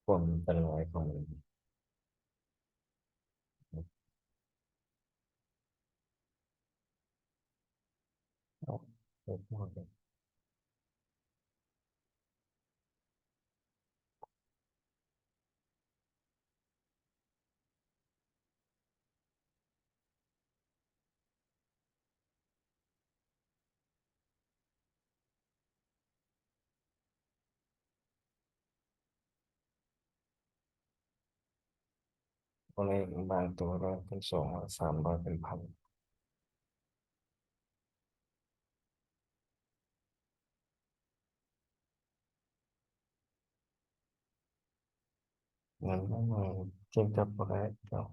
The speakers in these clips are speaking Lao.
ຄວາມອັນຕະລາຍຂອງມັນ. ໂຕນີ້ບາງໂຕຮ້ອຍເປັນສອງຮ້ອຍ ສາມຮ້ອຍເປັນພັນ. ມັນ ມັນ ມັນຈຶ່ງຈັບບໍ່ໄດ້ເນາະ.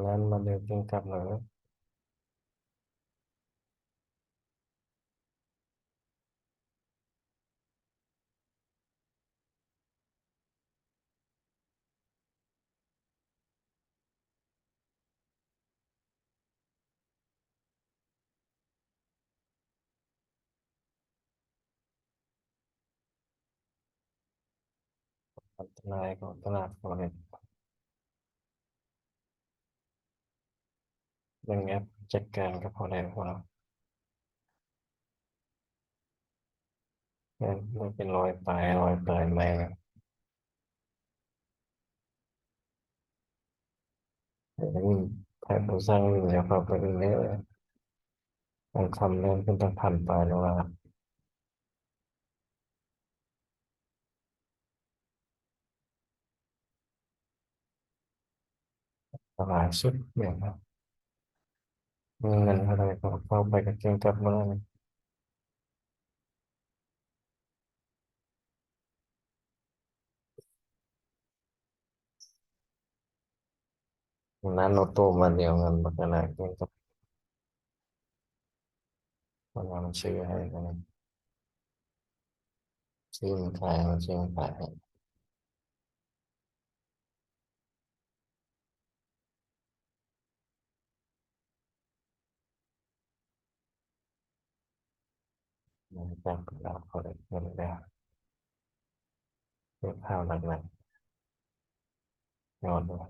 ແລ່ນມາເລີຍ ຈຶ່ງກັບມາເລີຍ. ອັນຕະລາຍຂອງຕະຫຼາດ Forex ເບິ່ງແອັບຈັດການກັບ Forex ຂອງເຮົາ. ແມ່ນ ມັນເປັນຮ້ອຍປາຍ ຮ້ອຍປາຍໄມລະ. ອືມ ໃຜບໍ່ສ້າງວິນ ຢ່າເຂົ້າໄປເລີຍ ຕ້ອງຄຳເລື່ອງຂຶ້ນຕັ້ງພັນປາຍແລ້ວວ່າ. ຫຼາຍສຸດແມ່ນບໍ່? ມີເງິນເທົ່າໃດກໍເຂົ້າໄປກໍເກັງກັບມາ. ນາໂນໂຕມາດຽວເງິນບັກກະນາເກັງກັບ ເພາະວ່າມັນຊື້ໃຫ້ ມັນຊື້ມັນຂາຍ ມັນຊື້ມັນຂາຍໃຫ້. ຫຼັງຈາກເວລາເຂົາໄດ້ເງິນແລ້ວ ເຮັດຂ່າວໜັກໆ ຍ້ອນວ່າ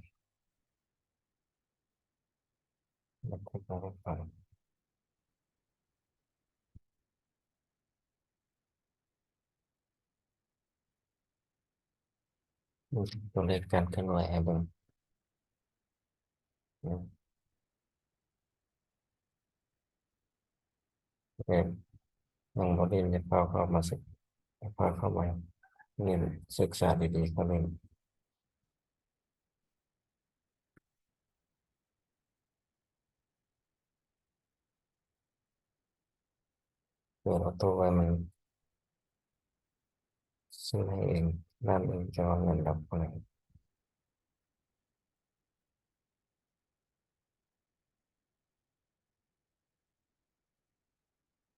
ຕົວເລກການເຄື່ອນໄຫວໃຫ້ເບິ່ງ. ເອີ ຍັງບໍ່ໄດ້ເຂົ້າ ເຂົ້າມາສຶກ ເຂົ້າມາເບິ່ງ ສຶກສາດີໆ ເຂົ້າເບິ່ງ. ເປີດອອໂຕ້ໄວ້ ມັນຊື້ໃຫ້ເອງ ນັ້ນເອງຈະວ່າເງິນດັບບໍ່ໄດ້.